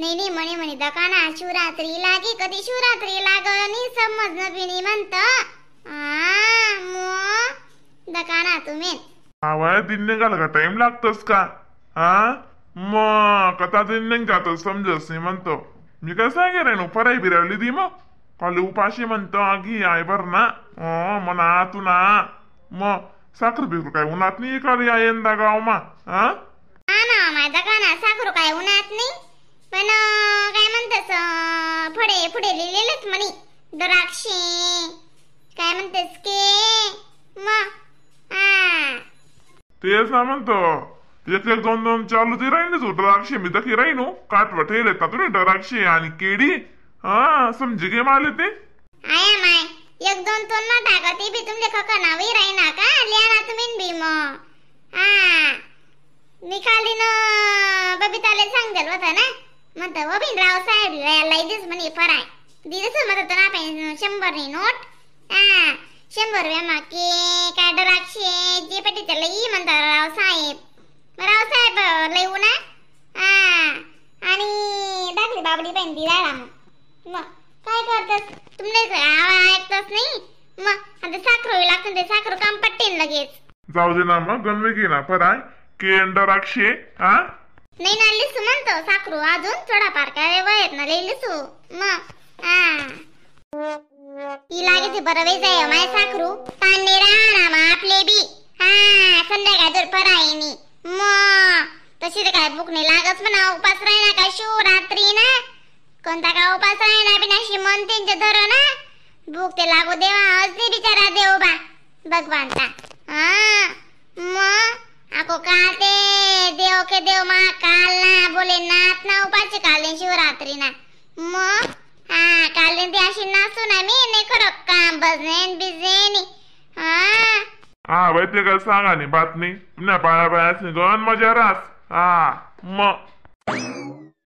नाही नाही म्हणे म्हणे दकाना शिवरात्री लागी कधी शिवरात्री लागणी समज नवीनी म्हणत मग दकाना तुम्ही आवाय दिन निघाला का टाइम लागतोस का? हा मग कथा दिन नाही जातो समजस नाही म्हणतो. मी काय सांगे रे नो फराई बिरावली दी मग काल उपाशी म्हणतो आगी I बर ना म्हणा तू ना मग साखर बिकर काय उन्हात नाही का या यंदा गाव मा? हा ना माझा का ना साखर काय उन्हात नाही पण काय म्हणतस फडे पुढे लिहिलेलंच म्हणे द्राक्षे काय म्हणतेस के मग तेच ना म्हणतो एक एक दोन दोन चालू ते राहील तू द्राक्षे मी तकी राहीन काटवा ठेवले का तुला द्राक्षे आणि केडी. हा समजी गे माले ते आया माय एक दोन दोन मा टाका ते बी तुमले खका नावी राहीना का लिया ना तुम्ही बी मग. हा मी खाली ना बबिताले सांगेल होता ना म्हणतं वबिन राव साहेब लई म्हणे फराय दिलंच म्हणत ना आपण 100 नी नोट. हा 100 रुपया माके काय द्राक्षे जे पटी लई म्हणतात राव साहेब. राव साहेब लई ना. हा आणि दाखली बाबडी पण दिला मग काय करतस तुमले आवाज ऐकतच नाही मग आता साखर लागतं ते साखर काम पट्टेन लगेच. जाऊ दे ना मग गणवे घे ना फराय केंड द्राक्षे. हा नाही ना लिसू म्हणतो साखरू अजून थोडाफार काय वयत ना लई लिसू मग. हा ती लागेच बरं वेळ जाय माय साखरू तांडे राहणार मग आपले बी. हा संध्याकाळ दूर फरायनी मग तशी तर काय भूक नाही लागच म्हणा उपास राहिना का शिवरात्री ना कोणता का उपास राहिना बिनाशी मन त्यांच्या धर ना भूक ते लागू देवा अजून बिचारा देव बा भगवानता. हा मग आको का ते देव के देव मा काल ना बोले नाथ ना उपाशी काले शिवरात्री ना मग. हा काल ते अशी नाचू ना मी नाही खरं काम बजनेन बिजनेन. हा हा बाई ते काय सांगा नाही बात नाही ना पाया पाया गण मजा रास. हा मग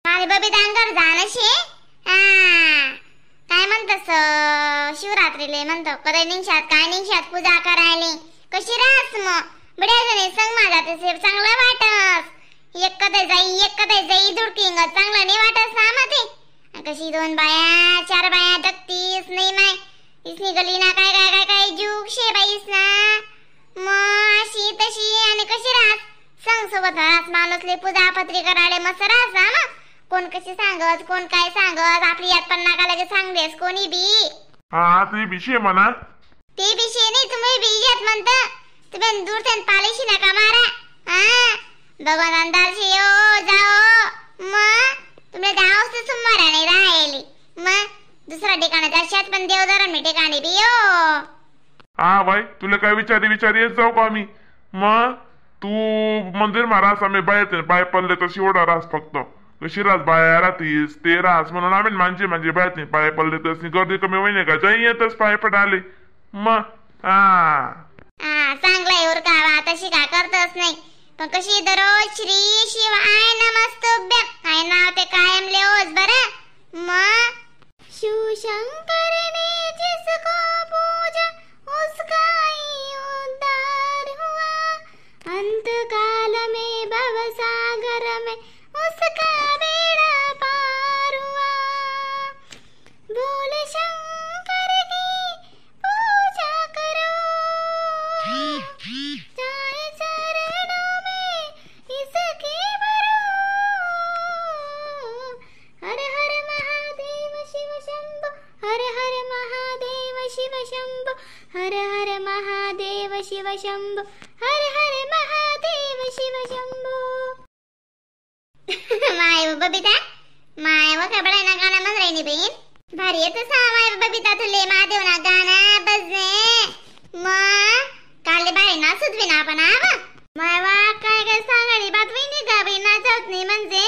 माझे बबी दांगर जाणशे. हा काय म्हणतस शिवरात्रीले म्हणतो कधी निघशात काय निघशात पूजा करायले कशी रास मग बड्या जणी संग माझा ते चांगलं वाटस एक कधी जाई एक कधी जाई दुडकिंग चांगलं नाही वाटस ना मग ते कशी दोन बाया चार बाया दगतीस नाही माय इसनी गली ना काय काय काय काय जुग शे बाईस ना मग अशी तशी आणि कशी रास संग सोबत रास माणूसले पूजा पत्री करायले मस्त रास ना मग कोण कशी सांगत कोण काय सांगत आपली यात पण नाका लगे सांगतेस कोणी बी. हा ते बिशे म्हणा ते बिशे नाही तुम्ही बी येत म्हणता तुम्ही दूर त्यान पालिशी नका मारा. हा भगवान अंदाजी यो जाओ मग तुम्ही जाओ ते सोमवाराने राहिली मग दुसऱ्या ठिकाणी जाशात पण देवधर्म मी ठिकाणी बी यो. हा बाई तुला काय विचारी विचारी येत जाऊ का आम्ही मग तू मंदिर मारास आम्ही बाय पाय पडले तर शिवडा रास फक्त कशी रास बाया राहतीस ते रास म्हणून आम्ही मानचे म्हणजे बायत नाही पाय पडले तर गर्दी कमी होईने का जाई येतच पाय पडाले मग. हा हा चांगला आहे का तशी का करतच नाही पण कशी दररोज श्री शिवाय नमस्तुभ्यं काय नाव ते कायम लेओस बरं मग. शिव शंकर ने जिसको पूजा उसका ही उद्धार हुआ अंत काल में भव सागर में उसका बेड़ा पार हुआ बोले शंकर की पूजा करो जाए चरणों में इसके भरो हर हर महादेव शिव शंभो हर हर महादेव शिव शंभो हर हर महादेव शिव शंभो हर हर महादेव शिव शंभो. My Babita my व काय ना गाणं म्हण राहिनी बहीण भारी येत सा माय बबिता तुले महादेव ना गाणं बजने मग काले बाई ना सुधवी ना आपण आवा माय वा काय काय सांगाली बात वहिनी का बाई नाचवत नाही म्हणजे.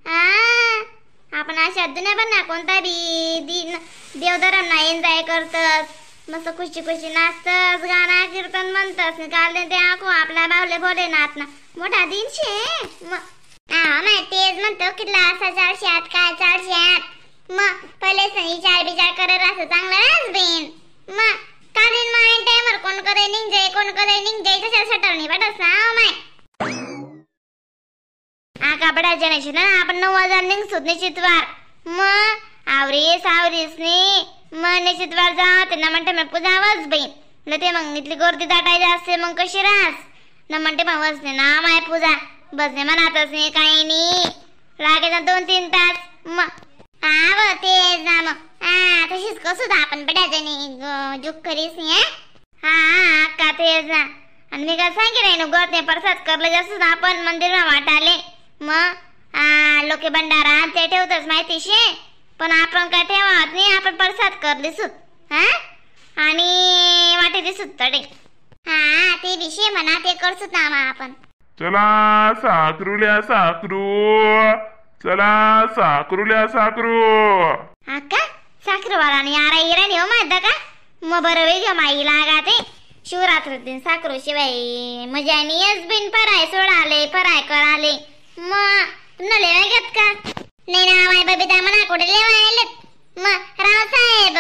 हा आपण अशा जुन्या पण ना कोणता बी दिन देवधर्म ना एन्जॉय करतस मस्त खुशी खुशी नाचतस गाणं कीर्तन म्हणतस काल ते आखो आपला बावले भोले नाथ ना मोठा दिन शे मग. हा माय तेच म्हणतो कितला असा चारशे काय चारशे मग पहिले विचार बिचार करत असं चांगलं रास बेन मग कालीन माय टायमर कोण करे निघ जाई कोण करे निघ जाई तशा सटवणी वाटस ना माय. आका बडा जणाशी ना आपण 9 वाजा निघसूत निश्चितवार मग आवरी सावरीस नी मग निश्चितवार जा त्यांना म्हणते मग पूजा वस बाई न ते मग इथली गर्दी दाटायची असते मग कशी रास न म्हणते मग बसने ना माय पूजा बसने म्हणतच नाही काही नाही लागे ना 2-3 तास मग हा ब तेच ना मग हा तशीच कसू आपण बड्या जणी जुक करीस नाही. हा का तेच ना आणि मी काय सांगे ना गोत नाही प्रसाद करले जास्त आपण मंदिरमा वाटाले मग हा लोके भंडारा ते ठेवतच माहिती शे पण आपण काय ठेवात नाही आपण प्रसाद करले सुत हा आणि वाटे दिसत तडे. हा ते विषय म्हणा ते करसुत ना आपण. चला साकरूल्या साकरू चला साकरूल्या साकरू. हा का साखरवाला आणि आरा इराणी हो माहिती का मग बरं वेग माई लागा ते शिवरात्र दिन साखरू शिवाय मजा नाही बिन फराय सोडाले फराय कराले मग तुम्हाला लेवा घेत का नाही ना माय बबिता म्हणा कुठे लेवा आलेत मग रावसाहेब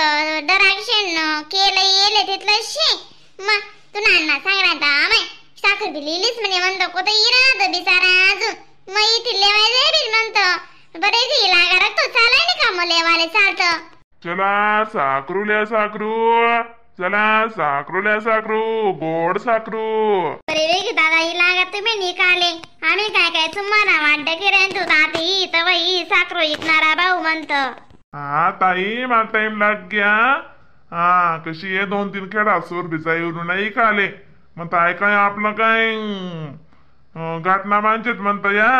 डराक्षण केलं येले तिथलं शे मग तू नाना सांगणार माय साखर बी लिहिलीच म्हणे म्हणतो कोणतं इरा बिचारा अजून मग इथे लेवाय बिन म्हणतो बरे लागा रखतो चालाय नाही का मग लेवाले चालतं. चला साकरूल्या साकरू चला साकरूल्या साकरू गोड साकरू. बरे वेग दादा ही लागा तुम्ही निकाले आम्ही काय काय तुम्हाला वाटत की तू ताती तवई साकरू इकणारा भाऊ म्हणतो. हा ताई मला टाइम लाग गया. हा कशी आहे 2-3 खेळा सूर बिचा येऊन नाही खाले मग ताय काय आपलं काय घाटना मानचेत म्हणता या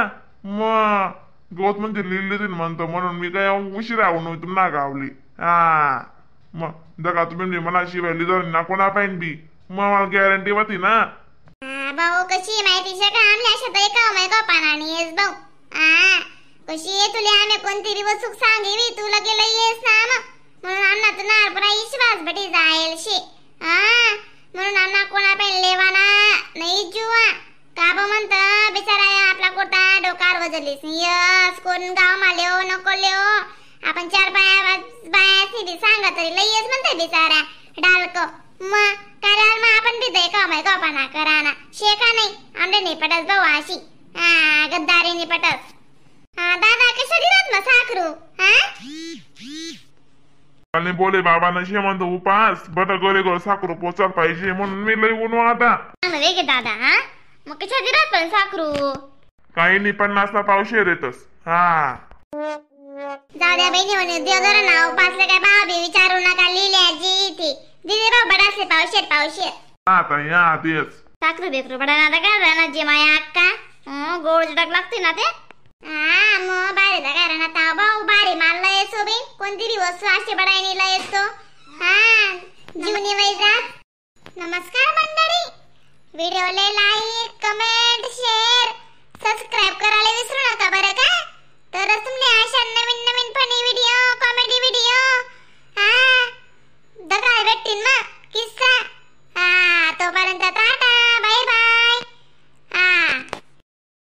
मग गोत म्हणजे लिहिली म्हणतो म्हणून मी काय उशिरा होऊन तुम्हाला गावली. हा मग जगा तुम्ही मला शिवाय लिहिलं ना कोणा पाहिजे बी मग मला गॅरंटी होती ना. भाऊ कशी माहिती शका आम्ही अशा तरी का माय गोपाना येस भाऊ. हा कशी आहे तुला आम्ही कोणती वस्तू सांगिवी तुला गेलं येस ना मग म्हणून आम्हाला तुला पुरा विश्वास बटी जाईल शे. हा म्हणून आम्हाला कोणा पाहिजे लेवाना नाही जुवा का बा म्हणतं बिचारा आपला कोटा डोकार वजलीस यस कोण गाव मालेव नको लेव आपण 4 बाया बाया सांगा तरी लयच म्हणते बिचारा डालक मग कराल मग आपण बी दे का माय गोपाना कराना शेका नाही आमले नाही पटस भाऊ अशी हा गद्दारी नाही पटस. हा दादा कशा दिलात मग साखरू? हा आणि बोले बाबा नशे म्हणतो उपास बरं गोरे गोर साखरू पोचाल पाहिजे म्हणून मी लई ऊन आता वेगे दादा. हा मग कशा दिलात पण साखरू? काही नाही 50 ला पावशेर येतस. हा जाऊ द्या बहिणी म्हणे देव जरा नाव उपासले काय भाव बी विचारू नका लिहिल्याची ती दिले भाऊ बडासले पावशेर पावशेर. आता या तेच साखरू बेकरू बडा ना काय राहणार जे माया अक्का गोड जटक लागते ना ते. हा मग बारी काय राहणार भाऊ बारी माल लय येसो बी कोणती बी वस्तू अशी बडायनी लय येसो.